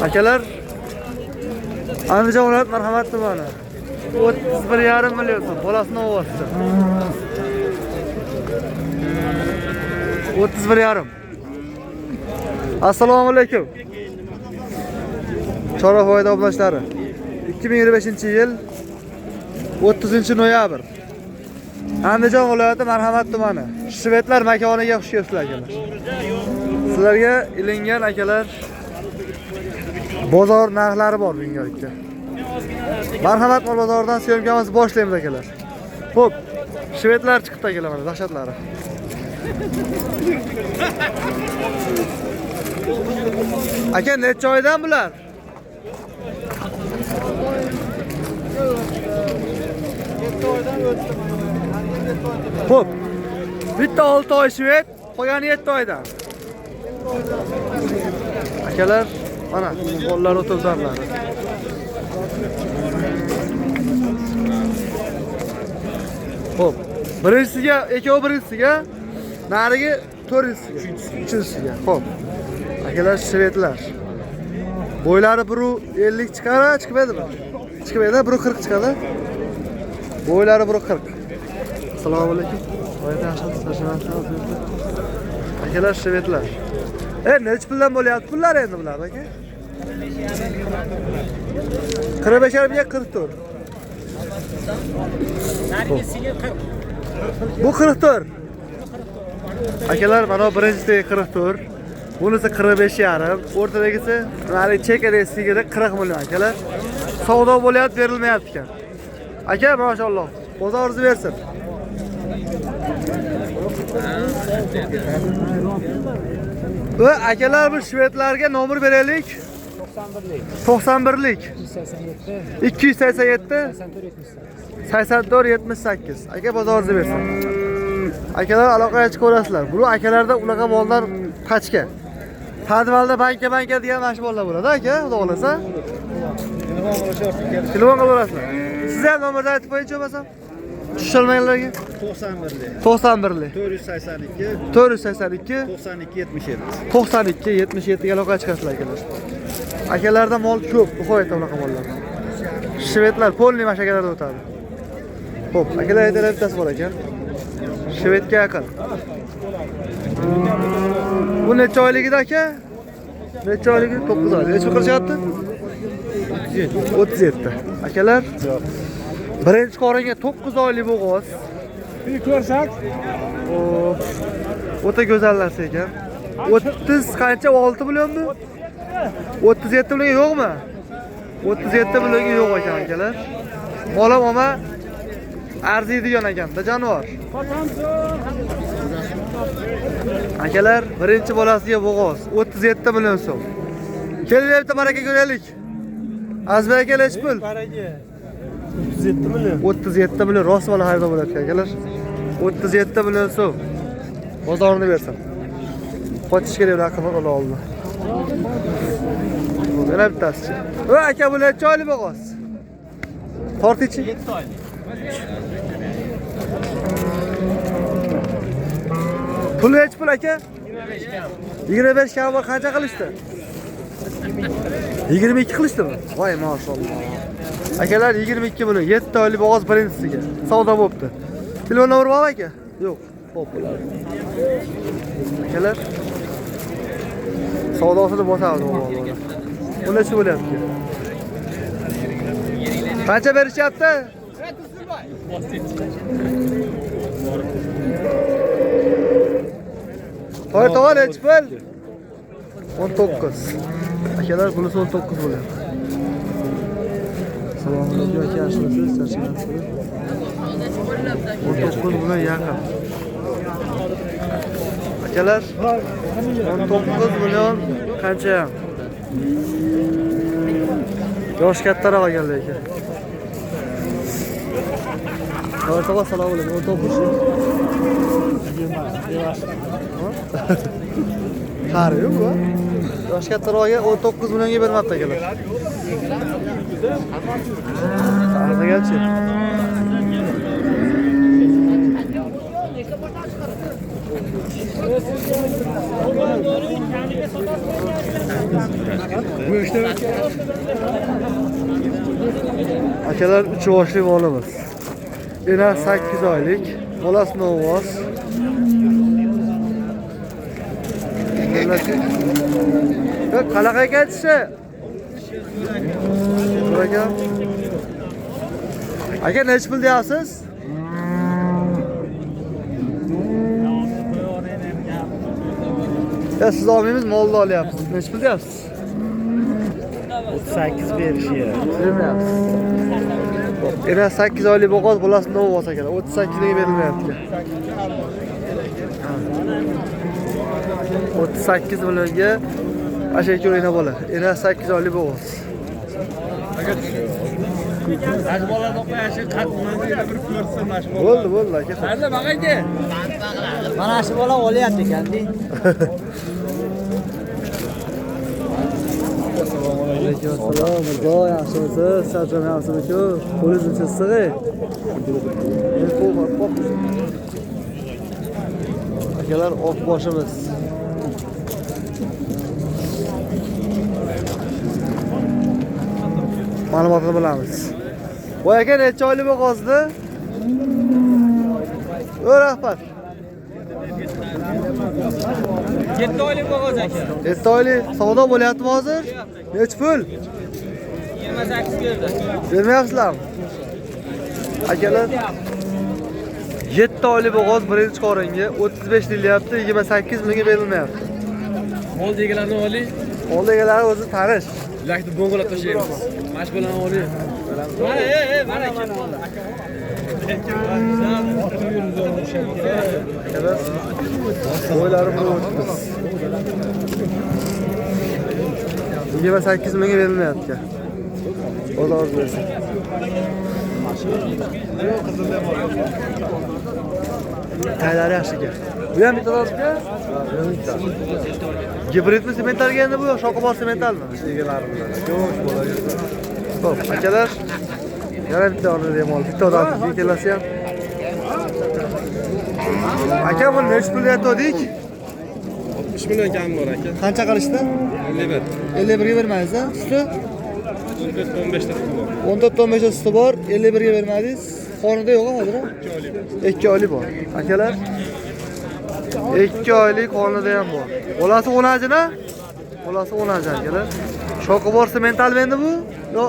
Akalar, Andijon viloyat Marhamat tumani. 31,5 million so'm. Bolasini ovozi. 31,5. Assalomu alaykum. Chorva foyda obunachilari. 2025-yil 30 noyabr. Andijon viloyati Marhamat tumani. Shvedlar makoniga xush kelibsizlar, akalar. Sizlarga ilingan, akalar, bozor narxlari bor bugungi. Marhamat mol bozoridan syomkamizni boshlaymiz, akalar. Xo'p, shvedlar chiqibdi, akalar, mana dahshatlari. Aka, necha oydan bular? Xo'p. Bitta 6 oy shved, qolgani 7 oydan. Akalar, mana bolalar o'tirganlar. Xo'p. Birinchisiga, ikkovi birinchisiga, narigi to'rtinchisiga, uchinchisiga. Xo'p. Akalar, shvedlar. Bo'ylari 1.50 chiqar, chiqmaydimi? Chiqmaydi, 1.40 chiqadi. Bo'ylari 1.40. Assalomu alaykum. Akalar, shvedlar. Necha puldan bo'lyapti pullar endi bular, aka? 45 ga 44. Narigisiga 40. Bu 44. Akalar, mana bu birinchisi 44. Bunisi 45,5. O'rtadagisi, hali chekadagi sigiri 40 million, akalar. Savdo bo'lyapti, berilmayapti ekan. Aka, mashalloh. Bozoringizni bersin. Va akalar, bu shvedlarga nomer beraylik. 91lik. 91lik. 287. 287 84 78. 84 78. Aka, bozoringizni bersin. Akalar, aloqaga chiqaverasizlar. Bu akalarda unaqa mollar pachka. Podvalda banka degan mana shu mollar bo'ladi, aka, xudo xolasa. Telefon qilaverasizlar. Siz ham nomerni aytib qo'yingchi bo'lmasam. Tusholmaganlarga. 91lik. 91lik. 482 482 92 77. 92 77 ga aloqaga chiqasizlar, akalar. Akalarda mol ko'p, nihoyatda unaqa mollar. Shvedlar polniy mana shu akalarda o'tadi. Xo'p, akalar, aytalar, bittasi bor ekan. Shvedga yaqin. Bu necha oyligida, aka? Necha oyligi? 9 oylik. Necha qilishyapti? 37. Akalar, birinchi qoringa 9 oylik bo'g'oz. Bir ko'rsak, Xo'p. O'ta go'zal narsa ekan. 30 qancha? 6 millionmi? 37 millionga yo'qmi? 37 millionga yo'q ekan, akalar. Mol ham olma arziydigan ekanda jonivor. Akalar, birinchi bolasiga bo'g'oz 37 million so'm. Kelinglar, bitta baraka ko'raylik. Azizbek aka, nechi pul? Baraka. 37 million. 37 million rost bola xaridor bo'lyapti, akalar. 37 million so'm. Bozorini bersin. Qochish kerak ular qimmat ola oldi. Yana bittasi. Va aka, bu necha oylik bo'g'oz? Tortichi? 7 oylik. Pul nechi pul, aka? 25 kam. 25 kam bor, qancha qilishdi? 22 qilishdimi? Voy, mashalloh. Akalar, 22 million, 7 oylik bo'g'oz birinchisiga. Savdo bo'pti. Telefon nomeri bormi, aka? Yo'q. Xo'p, bo'ladi. Akalar, savdosini bosamiz bo'g'ozni. Bu necha bo'lyapti? Qancha berishyapti? Toy tog'a, nechi pul? 19. Akalar, bunisi 19 bo'lyapti. Assalomu alaykum, aka, yaxshimisiz? Charchamayapsizmi? 19 million yaqin. Akalar, 19 million qancha ham? Yosh kattaroq ekan lekin. Toy tog'a, assalomu alaykum. 19. Qari yo'q bu. Yosh kattaroqga 19 millionga bermabdi, akalar. Arzaganchi. Akalar 3 yoshli bolamiz. Ena 8 oylik, bolasi novvoz. Qanaqa ekan tishi? Aka. Aka necha pul deyapsiz? Ya siz olmaymiz, molni olyapsiz. Necha pul deyapsiz? 38 berishyapti. Bermayapsiz. Ena 8 oylik bo'g'oz, bolasi novvoz ekan. 38 ga berilmayapti. 38 millionga asha ikki ena bola. Ena 8 oylik bo'g'oz. Bo'ldi, bo'ldi aka. Mana shu bola olyapti ekan-da. Alaykum assalom, Mirzo, yaxshimisiz? Charcham yaxshimisiz? Qo'lingiz issiq. Akalar, oq boshimiz. Ma'lumotni bilamiz. Voy aka, necha oylik bo'g'ozdi? O rahmat. 7 oylik bo'g'oz aka. 7 oylik savdo bo'lyaptimi hozir? Necha pul? 28 berdi. Bermayapsizlarmi? Akalar 7 oylik bo'g'oz birinchi qoringa 35 deyilyapti, 28 mingga berilmayapti. Mol egalarni oling. Mol egalari o'zi tanish. Lakni bo'ng'ilab tashlaymiz. Mana shu bolani oling. Mana, mana kim bo'ldi? Akalar, bo'ylari bir o'tmiz. 28 mingga berilmayapti. Bozor bersin. Taylari yaxshi ekan. Bu ham bitta aka? Gibridmi sementalga endi bu, shoqi bor sementalmi? Egalari bilan. Yo'q, bolaga. Xo'p, akalar, yana bitta oladi mol. Bitta odam ikkalasi ham. Aka, buni necha pul aytdik? 60 million kam bor aka. Qancha qilishdi? 51. 51 ga bermaysiz-a? Suti? 14-15 ta suti bor. 14-15 ta suti bor, 51 ga bermadingiz. Qonida yo'q hozir? 2 oylik bor. Akalar, 2 oylik qonida ham bor. Bolasi 10 ajina? Bolasi 10 ajina akalar. Shoqi bor semental endi bu? Yo,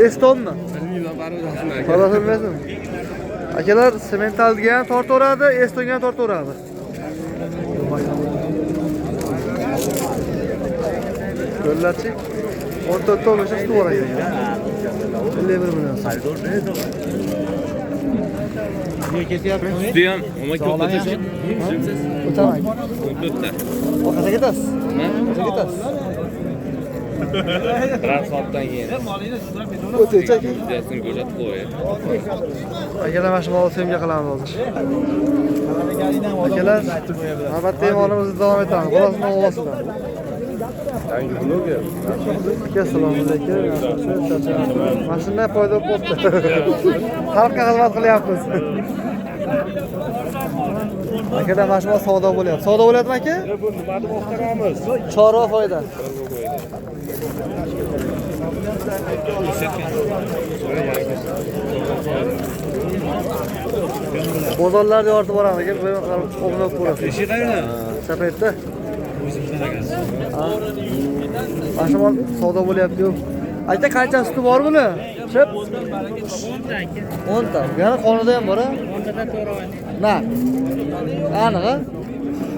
Estonmi? Bilmayman, baribir aka. Bolasi bilmaysizmi? Akalar, sementalga ham tortaveradi, Estonga ham tortaveradi. Ko'rlarchi? 14-15 suti bor ekan. 51 million. Suti ham 12 o'tsa. O'taman. 14 ta. Qachon ketasiz? Qachon ketasiz? Bir soatdan keyin. O'taychi aka. Videosini ko'rsatib qo'y. Akalar, mana shu molni semga qilamiz hozir. Akalar, navbatdagi molimizni davom etamiz. Bolasining ovozida. Aka, assalomu alaykum. Mana shunday foyda bo'libdi. Xalqqa xizmat qilyapmiz. Akalar, mana shu mol savdo bo'lyapti. Savdo bo'lyaptimi aka? Bu nima deb oqtaramiz? Chorva foyda. Bozorlarda yoritib boramiz aka, bu yoqqa o'g'irlab ko'rasiz. Eshik qayerda? Chapayapti. Mana shu mol savdo bo'lyapti-yu. Aka, qancha suti bor buni? Chip. 10 ta. Yana qonida ham bor-a? 10 ta 4 oylik. Na. Aniq-a?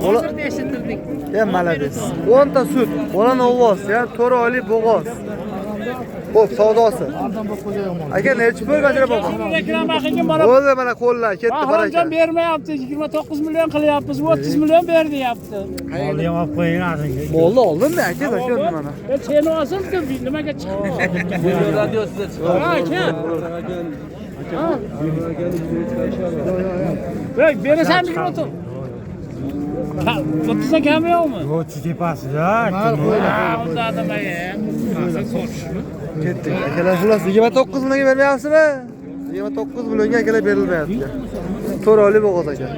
Hozir eshitildik. Ya malades. 10 ta sut, bola novvoz, ya'ni 4 oylik bo'g'oz. Xo'p, savdosi. Aka, necha pul bajara bobo? Bo'ldi, mana qo'llar ketdi baraka. Bahромjon bermayapti, 29 million qilyapmiz, 30 million ber deyapti. Molni ham olib qo'ying axirgi. Molni oldimmi aka, aka mana. Men seni olsam-ku, nimaga chiqdi? Ha, aka. Ha. Bek, berasan 29. 30 dan kami yo'qmi? Yo'q, tepasida. Ha, unda nimaga? Ketdik. Akalar, xullas 29 millionga bermayapsizmi? 29 millionga akalar berilmayapti. 4 oylik bo'g'oz aka.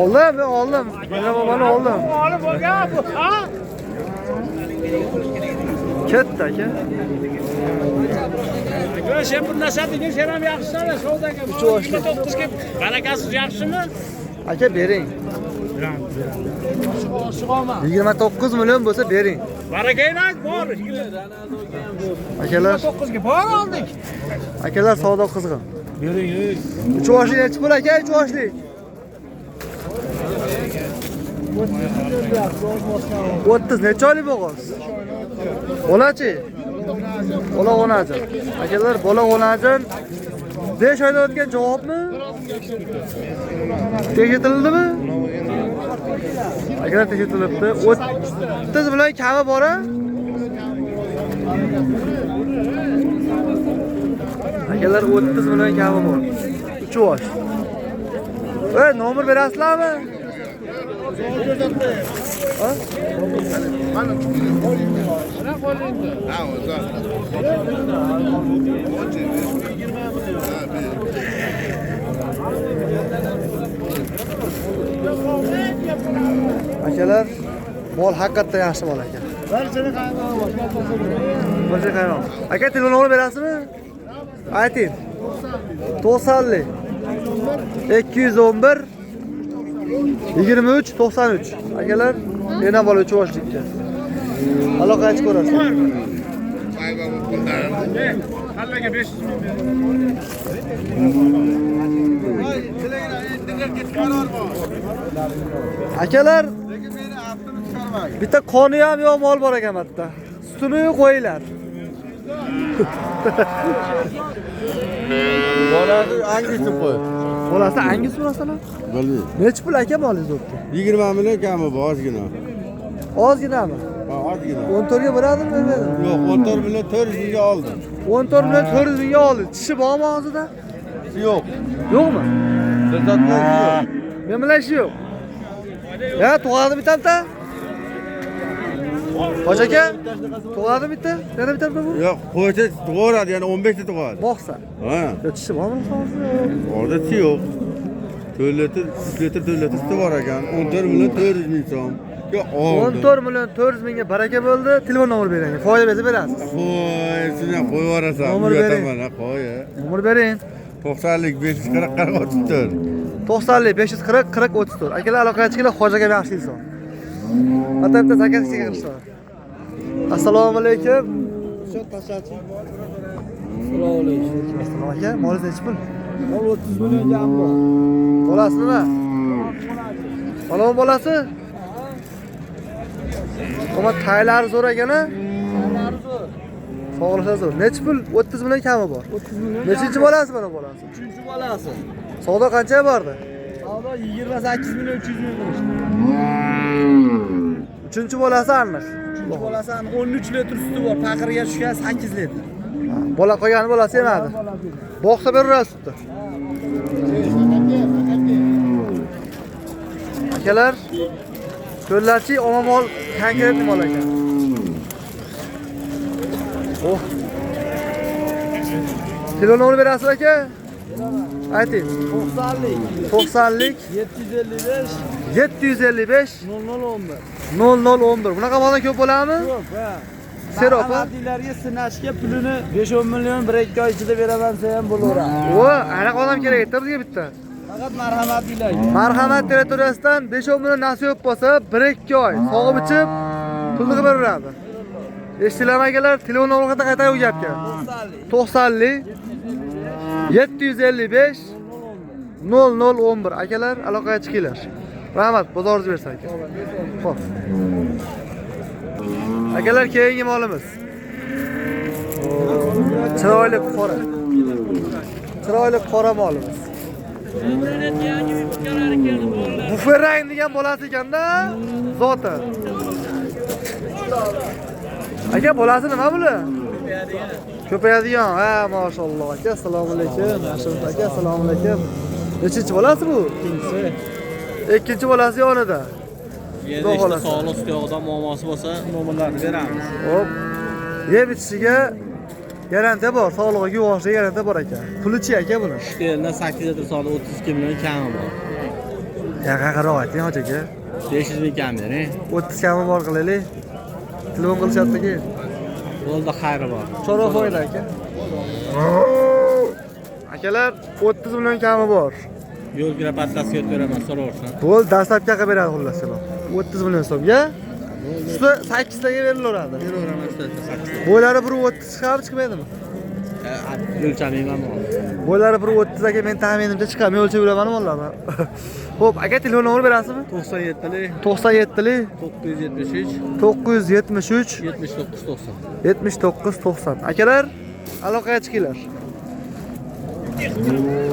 Oldim, ben oldim. Mana oldim. Olib bo'lgan bu, ha? Ketdi aka. Yo, sen bir narsa degin, sen ham yaxshisan, savdoga. 29 ga barakasiz yaxshimi? Aka bering. 29 million bo'lsa bering. Barakaylar bor. Akalar, 29 ga bor oldik. Akalar savdo qizg'in. Bering. 3 yoshlik nechi pul aka? 3 yoshlik. 30 necha oylik bo'g'oz? Bolachi? Bola o'najin. Akalar, bola o'najin 5 oyda o'tgan javobmi? Tekshirildimi? Akalar tekshirilibdi. 30 million kami bor-a? Akalar 30 million kami bor. 3 yosh. Ey, nomer berasizlarmi? Ha? Akalar, mol haqiqatdan yaxshi mol aka. Barchani qaymoq. Aka, telefon nomerini berasizmi? Ayting. 90 211 23 93. Akalar, yana bola 3 yoshlikka. Aloqa aytib ko'rasiz. Hallaga 500 ming. Akalar, bitta qoni ham yo'q mol bor ekan bitta. Sutini qo'yinglar. Bolasi angisi qo'y. Bolasi angisi so'rasana? Bilmayman. Necha pul aka molingiz o'tdi? 20 million kami bor ozgina. Ozginami? Ha, ozgina. 14 ga beradimi, bermadimi? Yo'q, 14 million 400 mingga oldim. 14 million 400 mingga oldi. Tishi bormi og'zida? Yo'q. Yo'qmi? Dilzod bilan ishi yo'q. Men bilan ishi yo'q. Ya, tug'adi bitta? Hoji aka, tug'adi bitta? Yana bitta bu? Yo'q, qo'ysa tug'oradi, ya'ni 15 ta tug'adi. Boqsa. Ha. Yo, tishi bormi og'zida? Orada tishi yo'q. 4 litr, 3 litr, 4 litr suti bor ekan. 14 million 400 ming so'm. Yo, oldim. 14 million 400 mingga baraka bo'ldi. Telefon nomeri bering. Foyda bersa berasiz. Qo'y, sen ham qo'yib yuborasan. Nomer bering. Uyataman, qo'y. Nomer bering. 90lik 540 40 34. 90lik 540 40 34. Akalar aloqaga chiqinglar, Hoji aka yaxshi inson. Bitta bitta zakazga kirishlar. Assalomu alaykum. Assalomu alaykum. Assalomu aka, molingiz nechi pul? Mol 30 million jam bor. Bolasi nima? Palon bolasi? Ammo taylari zo'r ekan-a? Sog'liqlar zo'r. Nechi pul? 30 million kami bor. 30 million. Nechinchi bolasi mana bolasi? 3-chi bolasi. Savdo qanchaga bordi? Savdo 28 million 300 ming qilishdi. 3-chi bolasi aniq. 3-chi bolasi aniq 13 litr suti bor, paqirga tushgan 8 litr. Bola qolgani bolasi emadi. Boqsa beraverasiz sutni. Akalar, ko'llarchi omma mol konkretli mol ekan. Oh. Telefon nomerini berasiz aka? Ayting. 90lik 90lik 755 755 0011. 0011. Bunaqa moldan ko'p bo'ladimi? Ko'p, ha. Seropa? Marhamatlilarga sinashga pulini 5-10 million 1-2 oy ichida beraman desa ham bo'laveradi. O, anaqa odam kerak edi bizga bitta. Faqat marhamatlilarga. Marhamat territoriyasidan 5-10 million nasib bo'lsa, 1-2 oy sog'ib ichib pulni qilib beraveradi. Eshitdilarmi akalar? Telefon nomerini qaytarib u gapga. 90lik 755 0011. Akalar, aloqaga chiqinglar. Rahmat, bozoringiz bersin aka. Xo'p. Akalar, keyingi molimiz. Chiroyli qora. Chiroyli qora molimiz. Buferang degan bolasi ekanda, zoti. Aka, bolasi nima bular? Ko'payadigan. Ha, maşalloh aka, assalomu alaykum. Yaxshimisiz aka, assalomu alaykum. Nechinchi bolasi bu? Ikkinchisi. Ikkinchi bolasi yonida. Yerda işte sog'liq suyog'ida muammosi bo'lsa, nomerlarni beramiz. Hop. Yeb ichishiga garantiya bor, sog'lig'iga uyg'onishiga garantiya bor aka. Pulichi aka buni? Yerda 8 litr sog'liq 32 million kami bor. Yaqinroq ayting hoji aka. 500 ming kam bering. 30 kami bor qilaylik. Telefon qilishyapti keyin. Bo'ldi, xayri bor. Chorva foyda aka. Akalar 30 million kami bor. Yo'l kira pattasiga o'taveraman, so'raversin. Bo'ldi, dastlabki qilib beradi xullas. 30 million so'mga. Suti 8 taga berilaveradi. Beraveraman shu 8. Bo'ylari 1.30 chiqadimi, chiqmaydimi? O'lchamayman mol. Bo'ylari 1.30 aka, men taxminimcha chiqadi. Men o'lchab yuraman mollarni. Xo'p, aka telefon nomeri berasizmi? 97lik 97lik 973 973 79 90. 79 90. Akalar, aloqaga chiqinglar.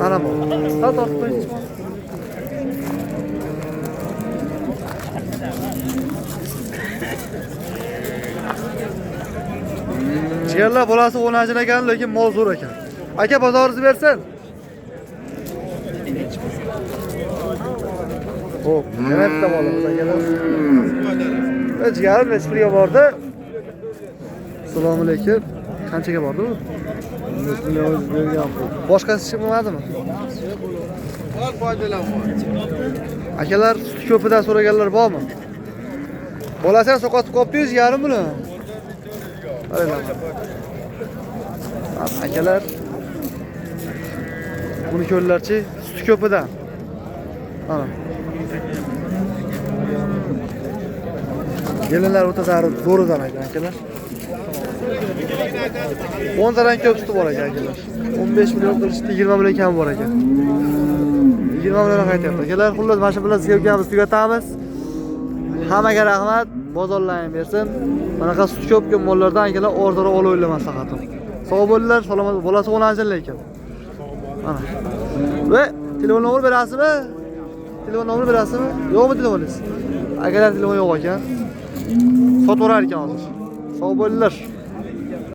Ana bu. Sal tortib qo'ying. Jigarlar bolasi 10 ajin ekan, lekin mol zo'r ekan. Aka bozoringizni bersin. Xo'p, yana bitta molimiz akalar. Jigarim necha pulga bordi? Assalomu alaykum. Qanchaga bordi bu? 15 million bergan pul. Boshqasi chiqmadimi? Akalar sut ko'pidan so'raganlar bormi? Bolasi ham sovqotib qolibdi-yu, jigarim buni. Akalar buni ko'rlarchi, sut ko'pidan. Mana. Kelinlar o'ta zo'ridan ekan akalar. 10 tadan ko'p suti bor ekan akalar. 15 million qilishdi, 20 million kam bor ekan. 20 million qaytyapti. Akalar, xullas mana shu bilan syomkamizni tugatamiz. Hammaga rahmat, bozorlarni bersin. Manaqa sut ko'p ko'p mollardan akalar orzuroq olaverlar maslahatim. Sog' bo'linglar, salomat bolasi o'lansin lekin. Mana. Va telefon nomer berasizmi? Telefon nomer berasizmi? Yo'qmi telefoningiz? Akalar telefon yo'q ekan. Sotaverar ekan hozir. Sog' bo'linglar.